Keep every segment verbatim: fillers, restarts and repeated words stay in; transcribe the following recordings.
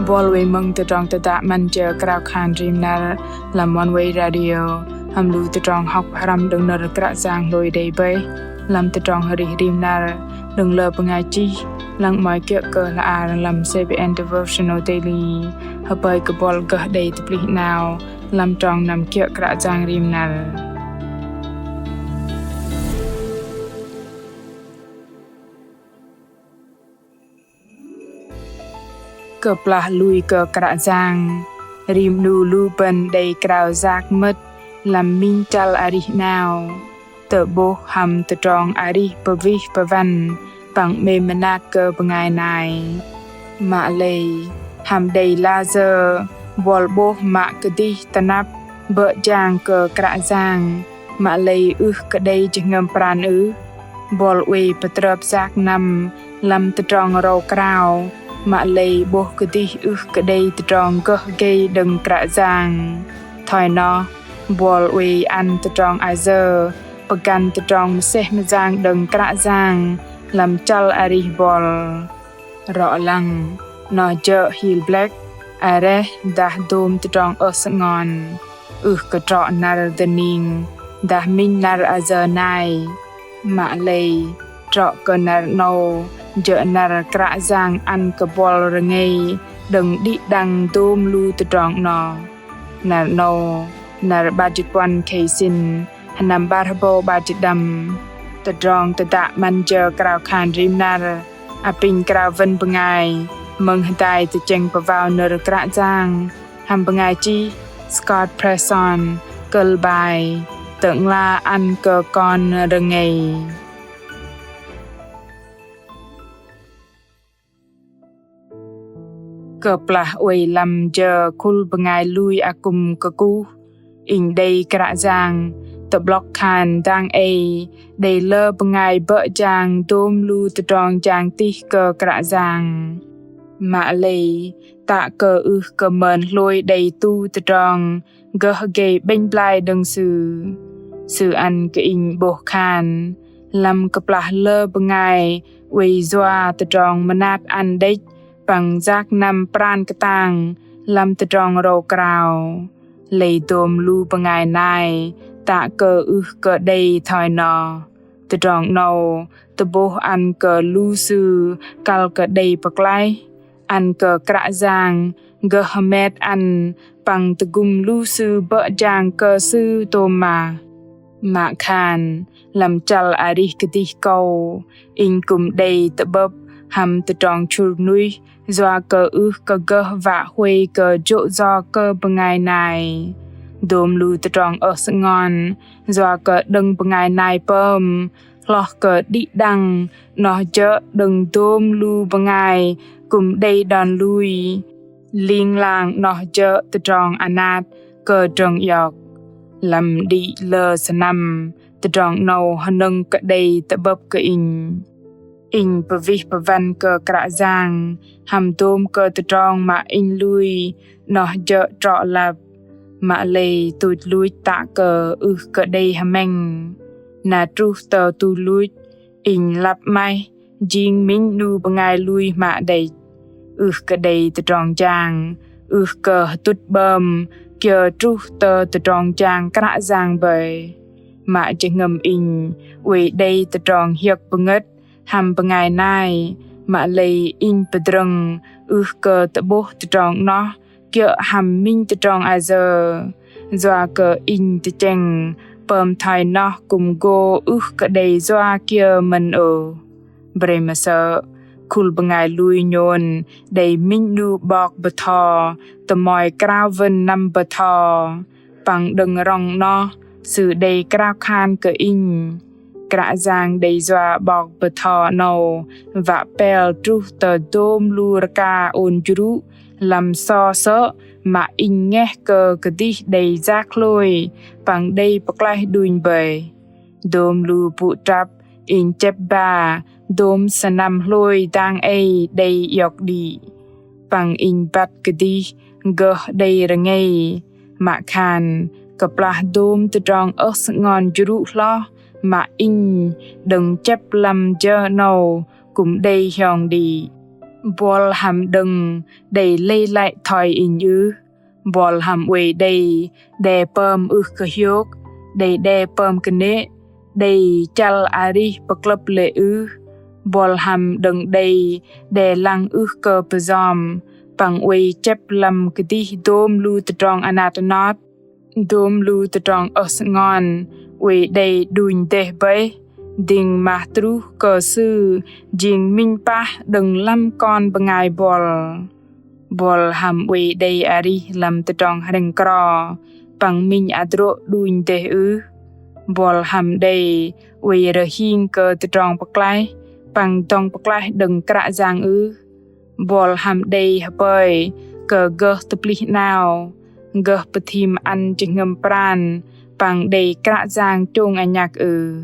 Buăl oei mơ̆ng tơdrong tơdă 'Măn jơ krao khan rim năr lăm Oneway Radio hăm lu tơdrong hŏk hrăm đơ̆ng nơ̆r Kră Yang hlôi đei bơih lăm tơdrong arih rim năr đơ̆ng lơ bơngai chih, lăng 'mơ̆i kiơ̆ kơ hla ar lăm C B N Devotional Daily. Hơpơi kơ buăl gơh đei tơplih 'nao lăm trong năm kiơ̆ Kră Yang rim năr. Kơplah lui kơ Kră Yang, rim 'nu lu bơ̆n đei krao yak mơ̆t lăm minh chăl arih 'nao, tơ'bôh hăm tơdrong arih pơwih pơwăn păng 'mêm mơnat kơ bơngai nai. Mă lei, hăm đei layơ buăl 'bôh mă kơdih tơnăp bơ̆ jang kơ Kră Yang, mă lei ưh kơ đei jơhngơ̆m pran ưh? Buăl oei pơtrơp yak năm lăm tơdrong rơu krao, mă lei 'bôh kơdih ưh kơ đei tơdrong gơh gei đơ̆ng Kră Yang. Thoi noh, buăl oei ăn tơdrong ayơ pơgăn tơdrong mơsêh mơyang đơ̆ng Kră Yang lăm chăl arih buăl. Rŏ lăng, noh jơ̆ hil blĕk, areh dah dôm tơdrong ơh sơngon. Ưh kơ trŏ năr dơning dah minh năr ayơ nai. Mă lei, trŏ kơ năr 'nâu jơ̆ năr Kră Yang ăn kơ buăl rơngei đơ̆ng đĭ đăng dôm lu tơdrong 'noh. Năr 'nâu, năr 'bar jĭt puăn khei sĭn, sơnăm 'bar hơbâu 'bar jĭt pơđăm. Tơdrong tơdă 'Măn jơ krao khan rim năr apinh krao wơ̆n bơngai mơ̆ng hơdai tơchĕng pơwao nơ̆r Kră Yang hăm bơngai chih Scott Presson, kơ̆l bai Tơ'ngla ăn kơ kon rơngei. Kơplah oei lăm jơ khul bơngai lui akŭm kơkuh, inh đei Kră Yang tơ'blŏk khan dang ei đei lơ bơngai bơ̆ jang dôm lu tơdrong jang tih kơ Kră Yang. Mă lei, tă kơ ưh kơ mơn hlôi đei tu tơdrong gơh gei 'bĕnh blai đơ̆ng Sư. Sư ăn kơ inh 'bôh khan, lăm kơplah lơ bơngai oei yua tơdrong mơnat ăn đĕch păng yak năm pran kơtang lăm tơdrong rơu krao. Lei dôm lu bơngai nai tă kơ ưh kơ đei thoi noh. Tơdrong 'nâu tơ'bôh ăn kơ lu sư kăl kơ đei pơklaih, ăn kơ Kră Yang gơh hơmet ăn păng tơgŭm lu sư bơ̆ jang kơ Sư tôm mah. Mă khan, lăm chăl arih kơdih kâu, inh kư̆m đei tơ'bơ̆p hăm tơdrong chŭr nuih, yua kơ ưh kơ gơh wă huay kơ jô̆ yo kơ bơngai nai. Dôm lu tơdrong ơh sơngon, yua kơ đơ̆ng bơngai nai pơm, hloh kơ đĭ đăng, noh jơ̆ đơ̆ng dôm lu bơngai kư̆m đei đon lui. Ling lang noh jơ̆ tơdrong anat kơ drơ̆ng iŏk. Lăm đĭ lơ sơnăm, tơdrong 'nâu hơnơ̆ng kơ đei tơ'bơ̆p kơ inh. Inh pơwih pơwăn kơ Kră Yang hăm dôm kơ tơdrong mă inh lui, noh jơ̆ trŏ lăp. Mă lei tuch luch tă kơ ưh kơ đei hơmĕng. Na truh tơ tuch luch, inh lăp 'maih jing minh 'nu bơngai lui hmă đĕch. Ưh kơ đei tơdrong jang, ưh kơ hơtŭt 'bơm kiơ truh tơ tơdrong jang Kră Yang bơih. Mă jơhngơ̆m inh oei đei tơdrong hiơ̆k pơngơ̆t hăm bơngai nai, mă lei inh pơdrơ̆ng ưh kơ tơ'bôh tơdrong 'noh kiơ̆ hăm minh tơdrong ayơ. Yua kơ inh tơchĕng pơm thoi noh kư̆m gô ưh kơ đei yua kiơ mơ̆n ôh. Brei mơsơ̆, khul bơngai lui nhôn đei minh 'nu 'bok bơtho tơmoi krao wơ̆n năm bơtho. Păng đơ̆ng rŏng noh, sư đei krao khan kơ inh. Kră Yang đei yua 'bok bơtho 'nâu wă pel truh tơ dôm lu rơka ôn jrŭ lăm so sơ̆ mă inh ngeh kơ kơdih đei yak hlôi păng đei pơklaih đunh bơih. Dôm lu pŭ trăp inh chĕp ba dôm sơnăm hlôi dang ei đei iŏk đĭ. Păng inh băt kơdih gơh đei rơngei. Mă khan kơplah dôm tơdrong ơh sơngon jrŭ hloh mă inh đơ̆ng chĕp lăm jơ 'nâu kư̆m đei hiong đĭ. Buăl hăm đơ̆ng đei lei lăi thoi inh ưh? Buăl hăm oei đei đe pơm ưh kơ hiôk, đei đe pơm kơnê̆, đei chăl arih pơklơ̆p lê̆ ưh? Buăl hăm đơ̆ng đei đe lăng ưh kơ pơjom, păng oei chĕp lăm kơdih dôm lu tơdrong anat anot, dôm lu tơdrong ơh sơngon, oei đei đunh dêh bơih, dĭng mah truh kơ sư jing minh pah đơ̆ng lăm kon bơngai buăl. Buăl hăm oei đei arih lăm tơdrong hrĕng kro, păng minh hơdrô̆ đunh dêh ưh? Buăl hăm đei oei rơhing kơ tơdrong pơklaih, păng dŏng pơklaih đơ̆ng Kră Yang ưh? Buăl hăm đei hơpơi kơ gơh tơplih 'nao, gơh pơthim ăn jơhngơ̆m pran, păng đei Kră Yang chông anhăk ưh?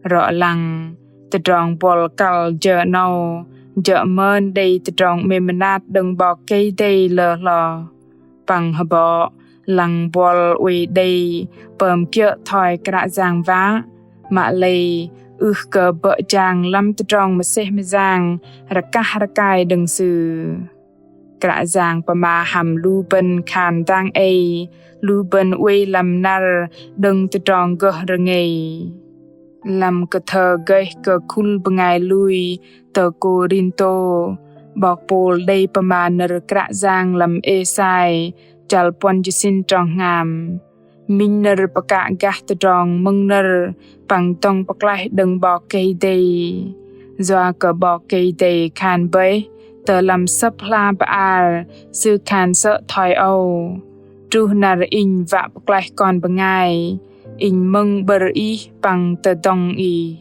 Rŏ lăng, tơdrong buăl kăl jơ 'nâu, jơ̆ mơn đei tơdrong 'mêm mơnat đơ̆ng 'Bok Kei-Dei lơ hloh. Păng hơbŏ, lăng buăl oei đei pơm kiơ̆ thoi Kră Yang wă, mă lei ưh kơ bơ̆ jang lăm tơdrong mơsêh mơyang rơkah rơkai đơ̆ng Sư. Kră Yang pơma hăm lu bơ̆n khan dang ei, lu bơ̆n oei lăm năr đơ̆ng tơdrong gơh rơngei. Lăm kơthơ gơih kơ khul bơngai lui tơ Kôrintô, 'bok Pôl đei pơma nơ̆r Kră Yang lăm Êsai, chăl puăn jĭt sĭn trong hngam. Minh nơ̆r pơkă gah tơdrong mơ̆ng nơ̆r păng dŏng pơklaih đơ̆ng 'Bok Kei-Dei. Yua kơ 'Bok Kei-Dei khan bơih, tơ lăm Sơ̆p hla bơar, Sư khan sơ̆ thoi âu: Truh năr Inh wă pơklaih kon bơngai, Inh mơ̆ng 'bơ̆r ih păng tơdŏng ih.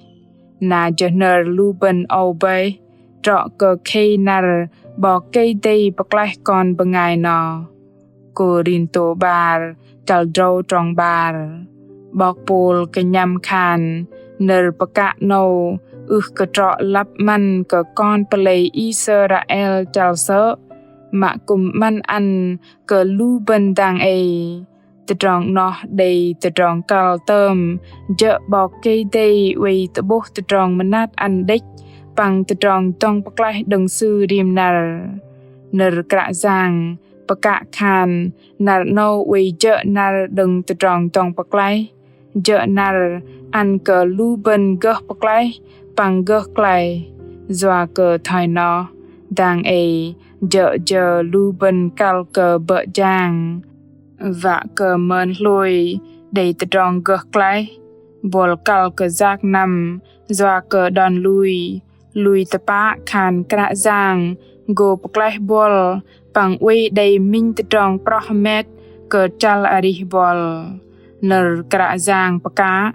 Na jơ hnơr lu bơ̆n âu bơih, trŏ kơ khei năr 'Bok Kei-Dei pơklaih kon bơngai noh. Kôrintô 'bar, chăl drâu trong 'bar. 'Bok Pôl kơnhăm khan, nơ̆r pơkă 'nâu ưh kơ trŏ lăp 'măn kơ kon pơlei Israel chăl sơ̆, mă kư̆m 'măn ăn kơ lu bơ̆n dang ei. Tơdrong noh đei tơdrong kăl tơm jơ̆ 'Bok Kei-Dei oei tơ'bôh tơdrong mơnat ăn đĕch păng tơdrong dŏng pơklaih đơ̆ng Sư rim năr. Nơ̆r Kră Yang pơkă khan năr 'nâu oei jơ̆ năr đơ̆ng tơdrong dŏng pơklaih, jơ̆ năr ăn kơ lu bơ̆n gơh pơklaih păng gơh klaih. Yua kơ thoi noh, dang ei jơ̆ jơ lu bơ̆n kăl kơ bơ̆ jang wă kơ mơn hlôi đei tơdrong gơh klaih. Buăl kăl kơ yak năm yua kơ đon lui, lui tơpă khan Kră Yang gô pơklaih buăl păng oei đei minh tơdrong proh hơmet kơ chăl arih buăl. Nơ̆r Kră Yang pơkă,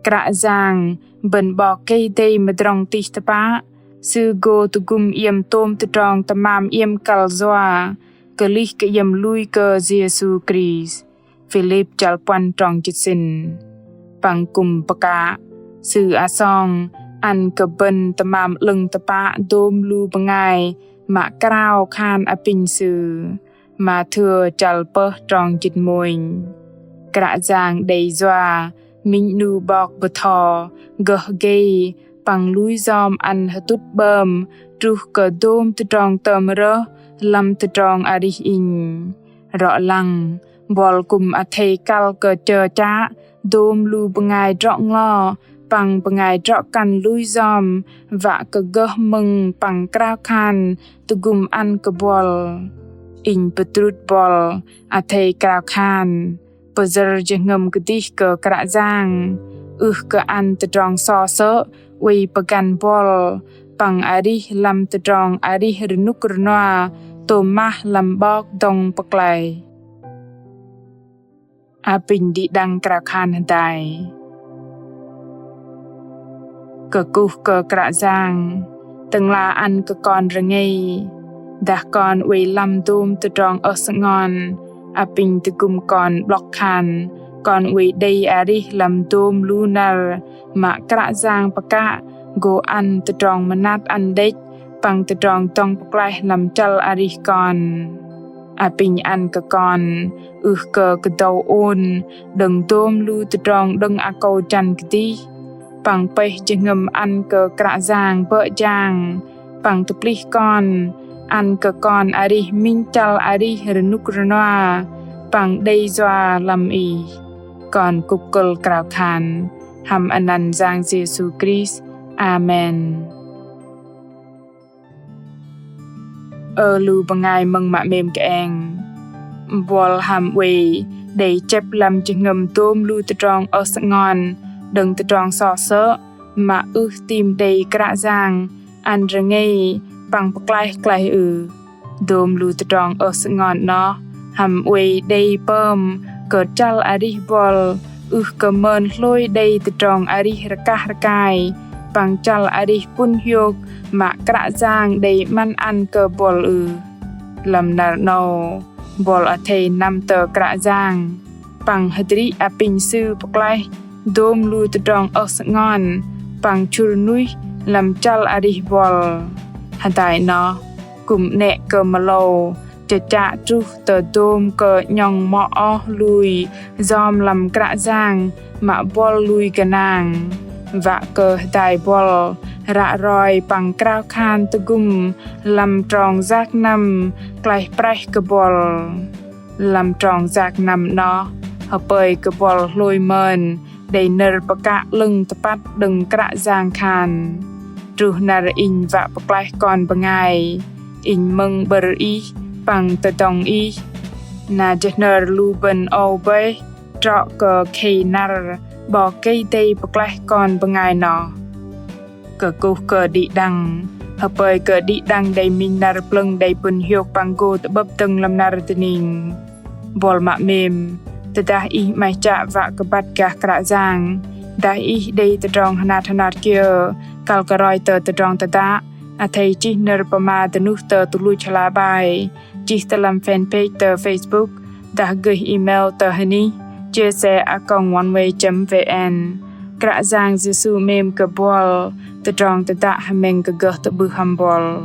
Kră Yang bơ̆n 'Bok Kei-Dei mơdrŏng tih tơpă, Sư gô tơgŭm iĕm tôm tơdrong tơmam iĕm kăl yua, kơlih kơ iĕm lui kơ Yêsu Krist. Philip chăl puăn trong jĭt sĭn. Păng kư̆m pơkă, Sư asong ăn kơ bơ̆n tơmam 'lơ̆ng tơpă dôm lu bơngai mă krao khan apinh Sư. Mathêu chăl pơh trong jĭt mônh. Kră Yang đei yua minh 'nu 'bok bơtho gơh gei păng lui yom ăn hơtŭt 'bơm truh kơ dôm tơdrong tơm rơh lăm tơdrong arih inh. Rŏ lăng, buăl kư̆m athei kăl kơ chơchă dôm lu bơngai drŏ nglo păng bơngai drŏ kăn lui yom wă kơ gơh mơ̆ng păng krao khan tơgŭm ăn kơ buăl. Inh pơdrŭt buăl athei krao khan pơyơ̆r jơhngơ̆m kơdih kơ Kră Yang, ưh kơ ăn tơdrong so sơ̆ oei pơgăn buăl păng arih lăm tơdrong arih rơnŭk rơnua tôm mah lăm 'Bok dŏng pơklaih. Apinh đĭ đăng krao khan hơdai. Kơkuh kơ Kră Yang, Tơ'ngla ăn kơ kon rơngei, dah kon oei lăm dôm tơdrong ơh sơngon, apinh tơgŭm kon 'blŏk khan kon oei đei arih lăm dôm lu năr mă Kră Yang pơkă gô ăn tơdrong mơnat ăn đĕch păng tơdrong dŏng pơklaih lăm chăl arih kon. Apinh ăn kơ kon ưh kơ kơdâu ôn đơ̆ng dôm lu tơdrong đơ̆ng akâu jăn kơdih, păng pơih jơhngơ̆m ăn kơ Kră Yang bơ̆ jang păng tơplih kon ăn kơ kon arih minh chăl arih rơnŭk rơnua păng đei yua lăm Ih. Kon kŭk kơ̆l krao khan hăm anăn Yang Yêsu Krist. Amen. Ơ lu bơngai mơ̆ng mă 'mêm kơeng. Buăl hăm oei đei chĕp lăm jơhngơ̆m dôm lu tơdrong ơh sơngon đơ̆ng tơdrong soh sơ̆ mă ưh tim đei Kră Yang ăn rơngei păng pơklaih klaih ưh? Dôm lu tơdrong ơh sơngon 'noh hăm oei đei pơm kơ chăl arih buăl ưh kơ mơn hlôi đei tơdrong arih rơkah rơkai păng chăl arih pŭn hiôk mă Kră Yang đei 'măn ăn kơ buăl ưh? Lăm năr 'nâu buăl athei năm tơ Kră Yang păng hơdrĭ apinh Sư pơklaih dôm lu tơdrong ơh sơngon păng chŭr nuih lăm chăl arih buăl. Hơdai 'noh kư̆m 'nĕ kơ mơlâu chơchă truh tơ dôm kơ 'nhŏng mŏ oh lui yom lăm Kră Yang mă buăl lui gơnang. Wă kơ hơdai buăl ră roi păng krao khan tơgŭm lăm trong yak năm klaih praih kơ buăl. Lăm trong yak năm 'noh hơpơi kơ buăl hlôi mơn đei nơ̆r pơkă 'lơ̆ng tơpăt đơ̆ng Kră Yang khan: Truh năr Inh wă pơklaih kon bơngai, Inh mơ̆ng 'bơ̆r Ih păng tơdŏng Ih. Na jơhnơr lu bơ̆n âu bơih trŏ kơ khei năr 'Bok Kei-Dei pơklaih kon bơngai noh? Kơkuh kơ đĭ đăng, hơpơi kơ đĭ đăng đei minh năr plơ̆ng đei pŭn hiôk păng gô tơ'bơ̆p dơ̆ng lăm năr dơning. Buăl mă 'mêm, tơdah ih 'maih chă wă kơ băt gah Kră Yang, dah ih đei tơdrong hơnat hơnat kiơ kăl kơ roi tơ tơdrong tơdă, athei chih nơ̆r pơma dơnuh tơ tơluch hla bơar, chih tơ lăm fanpage tơ Facebook, dah gơih email tơ hơnih jse a còng oneway chấm vn. Kră Yang Yêsu 'mêm kơ buăl. Tơdrong tơdă hơmĕng kơ gơh tơ'bưh hăm buăl.